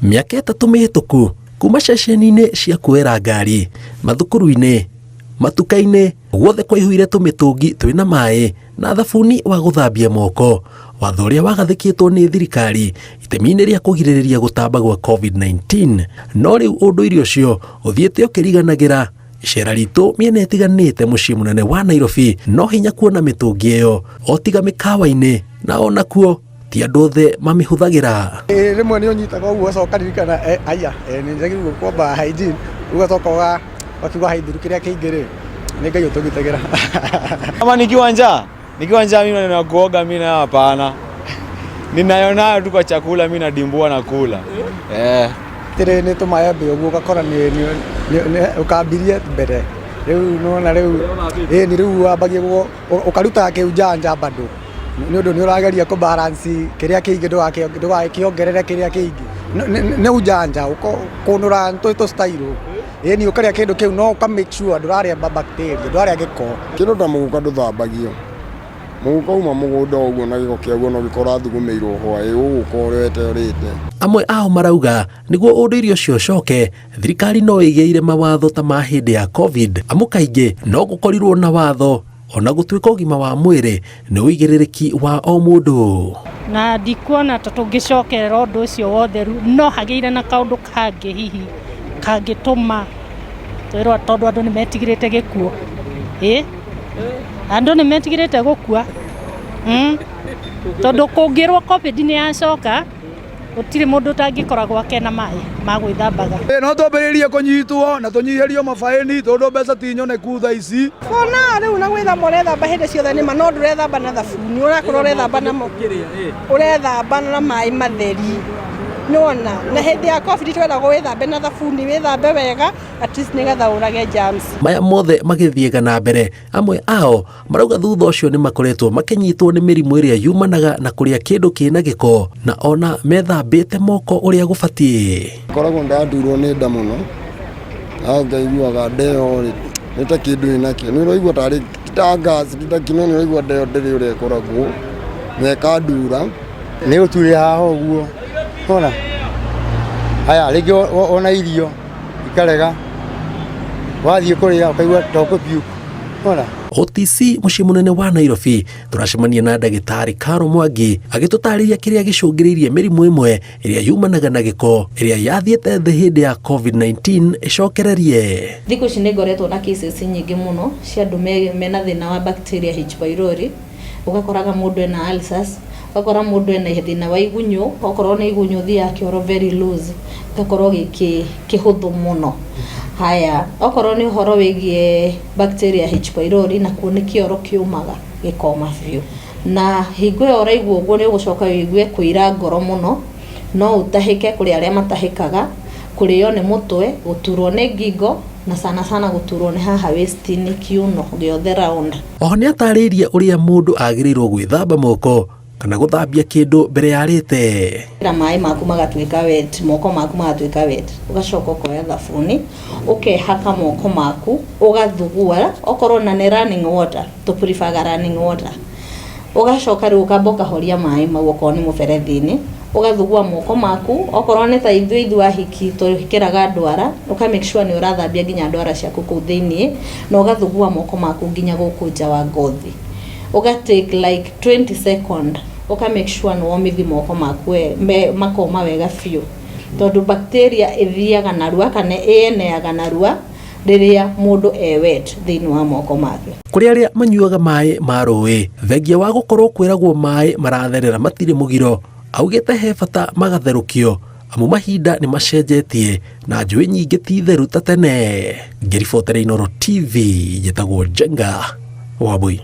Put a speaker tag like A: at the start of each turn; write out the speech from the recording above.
A: Mĩaka 3 mĩhĩtũku kuma ceceni-inĩ cia kuoera ngari, mathukuru-inĩ, matuka-inĩ, guothe kwaihũire tũmĩtũngi twĩna maĩ na thabuni wa gũthambia moko, watho ũrĩa wagathĩkĩtwo nĩ thirikari itemi-inĩ rĩa kũgirĩrĩria gũtamba gwa COVID-19. No rĩu ũndũire ũcio ũthiĩte ũkĩriganagĩra. Icera ritũ mĩena ĩtiganĩte mũciĩ mũnene wa Nairobi no hinya kuona mĩtũngi ĩyo o tiga mĩkawa-inĩ na onakuo ti andũ othe mamĩhũthagĩra.
B: Rĩmwe nĩ ũnyitaga ũguo ũgacoka ũkaririkana aya nĩ njagĩrĩirwo kwamba hygiene rĩu ũgacoka ũgakiuga haithuru kĩrĩa kĩingĩ rĩ nĩ Ngai ũtũgitagĩra.
C: Kama nikiwa njaa, nikiwa njaa mimi maneno ya kuoga mimi nayo hapana. Ninayo nayo tu kwa chakula mimi nadimbua na kula. Eh.
B: Tĩrĩ nĩ tũmaembe ũguo ũgakora nĩ ũkambirie mbere rĩu nĩwona rĩu ĩni rĩu wambagia ũkaruta kĩunjanja bado nĩ ũndũ nĩ ũrageria kũ balance kĩrĩa kĩingĩ ndũgakĩongerere kĩrĩa kĩingĩ nĩ ujanja kũnũra tũ style ĩni ũkarĩa kĩndũ kĩu no ũka make sure ndũrarĩa bacteria ndũrarĩa gĩko.
D: Kĩndũ ta mũguka ndũthambagio, mũguka uma mũgũnda ũguo na gĩko kĩaguo no gĩkorwo athugumĩirwo hwaĩ ũgũka ũrete ũrĩte.
A: Amwe ao marauga nĩguo ũndũire ũcio ũcoke thirikari no ĩgĩire mawatho ta ma hĩndĩ ya COVID, amu kaingĩ no gũkorirwo na watho ona gũtuĩka ũgima wa mwĩrĩ nĩ ũigĩrĩrĩki wa o mũndũ.
E: Na ndikuona ta tũngĩcokerera ũndũ ũcio wothe no hagĩire na kaũndũ kangĩ hihi kangĩtũma twĩrwo tondũ andũ nĩ metigĩrĩte gĩkuũ. Ĩ andũ nĩ metigĩrĩte gũkua. Tondũ kũngĩrwo COVID nĩ yacoka gũtirĩ mũndũ ũtangĩkora gwake na maĩ ma gwĩthambaga.
F: No twambĩrĩrie kũnyitwo na tũnyihĩrio mabaĩni tondũ mbeca ti nyoneku thaa ici.
G: Ona rĩu na gwĩthamba ũrethamba hĩndĩ ciothe nĩma no ndũrethamba na thabuni ũrakorwo ũrethamba na ũrethamba na maĩ matheri. Nĩwona na hĩndĩ ya COVID tweragwo wĩthambe na thabuni wĩthambe wega at least nĩgetha ũrage germs.
A: Maya mothe magĩthiĩga na mbere, amwe ao marauga thutha ũcio nĩ makoretwo makĩnyitwo nĩ mĩrimũ ĩrĩa yumanaga na kũrĩa kĩndũ kĩna gĩko na ona methambĩte moko ũrĩa gũbatiĩ.
D: Ngoragwo ndandurwo nĩ nda mũno, na ngaiguaga nda ĩyo rĩ nĩ ta kĩndũ ĩnakĩo, nĩ ũraigua tarĩ ti ta gas ti ta kĩ no nĩ ũraigua nda ĩyo ndĩrĩ ũrĩa ĩkoragwo na ĩkandura.
B: Nĩ gũturĩra haha ũguo, wona haya rĩngĩ wona irio ikarega, wathiĩ kũrĩa ũkaigua ta ũkũ puke, wona.
A: OTC mũciĩ mũnene wa Nairobi tũracemania na ndagĩtarĩ Caro Mwangi agĩtũtarĩria kĩrĩa gĩcũngĩrĩirie mĩrimũ ĩmwe ĩrĩa yumanaga na gĩko ĩrĩa yathiĩte thĩ hĩndĩ ya COVID-19 ĩcokererie.
H: Thikũ ici nĩ ngoretwo na cases nyingĩ mũno cia andũ mena thĩna wa bacteria H pylori, ũgakoraga mũndũ ena ulcers, ũgakora mũndũ ena thĩna wa igunyũ, okorwo nĩ igunyũ ũthiaga kĩoro very loose, gĩgakorwo gĩ kĩhũthũ mũno. Haya, okorwo nĩ ũhoro wĩgiĩ bacteria H pylori nakuo nĩ kĩoro kĩũmaga gĩkoma biũ. Na hingo ĩyo ũraigua ũguo nĩ ũgũcoka ũigue kũira ngoro mũno, no ũtahĩke kũrĩ arĩa matahĩkaga, kũrĩo nĩ mũtwe, gũturwo nĩ ngingo na sana sana gũturwo nĩ haha waist-inĩ kiuno gĩothe round.
A: Oho nĩ atarĩirie ũrĩa mũndũ agĩrĩirwo gwĩthamba moko kana gũthambia kĩndũ mbere ya arĩte.
H: Na maĩ maku magatuĩka wet, moko maku magatuĩka wet, ũgacoka ũkoya thabuni ũkehaka moko maku ũgathugua, okorwo na nĩ running water, tũ prefer running water. Ũgacoka rĩu ũkamba ũkahoria maĩ mau okorwo nĩ mũberethi-inĩ, ũgathugua moko maku, okorwo nĩ ta ithuĩ ithuĩ ahiki twĩkĩraga ndwara, ũka make sure nĩ ũrathambia nginya ndwara ciaku kũu thĩiniĩ, na ũgathugua moko maku nginya gũkũ nja wa ngothi. Ũga take like 20 second, ũka make sure nĩ womithi moko maku makoma wega biũ. Tondũ bacteria ĩthiaga narua kana ĩeneaga narua rĩrĩa mũndũ e wet thĩinĩ wa moko make.
A: Kũrĩ arĩa manyuaga maĩ ma rũĩ, thengia wa gũkorwo kwĩragwo maĩ maratherera matirĩ mũgiro, augĩte he bata magatherũkio amu mahinda nĩ macenjetie na njũĩ nyingĩ ti theru ta tene. Ngĩribotera Inooro TV, njĩtagwo Njenga Wambui.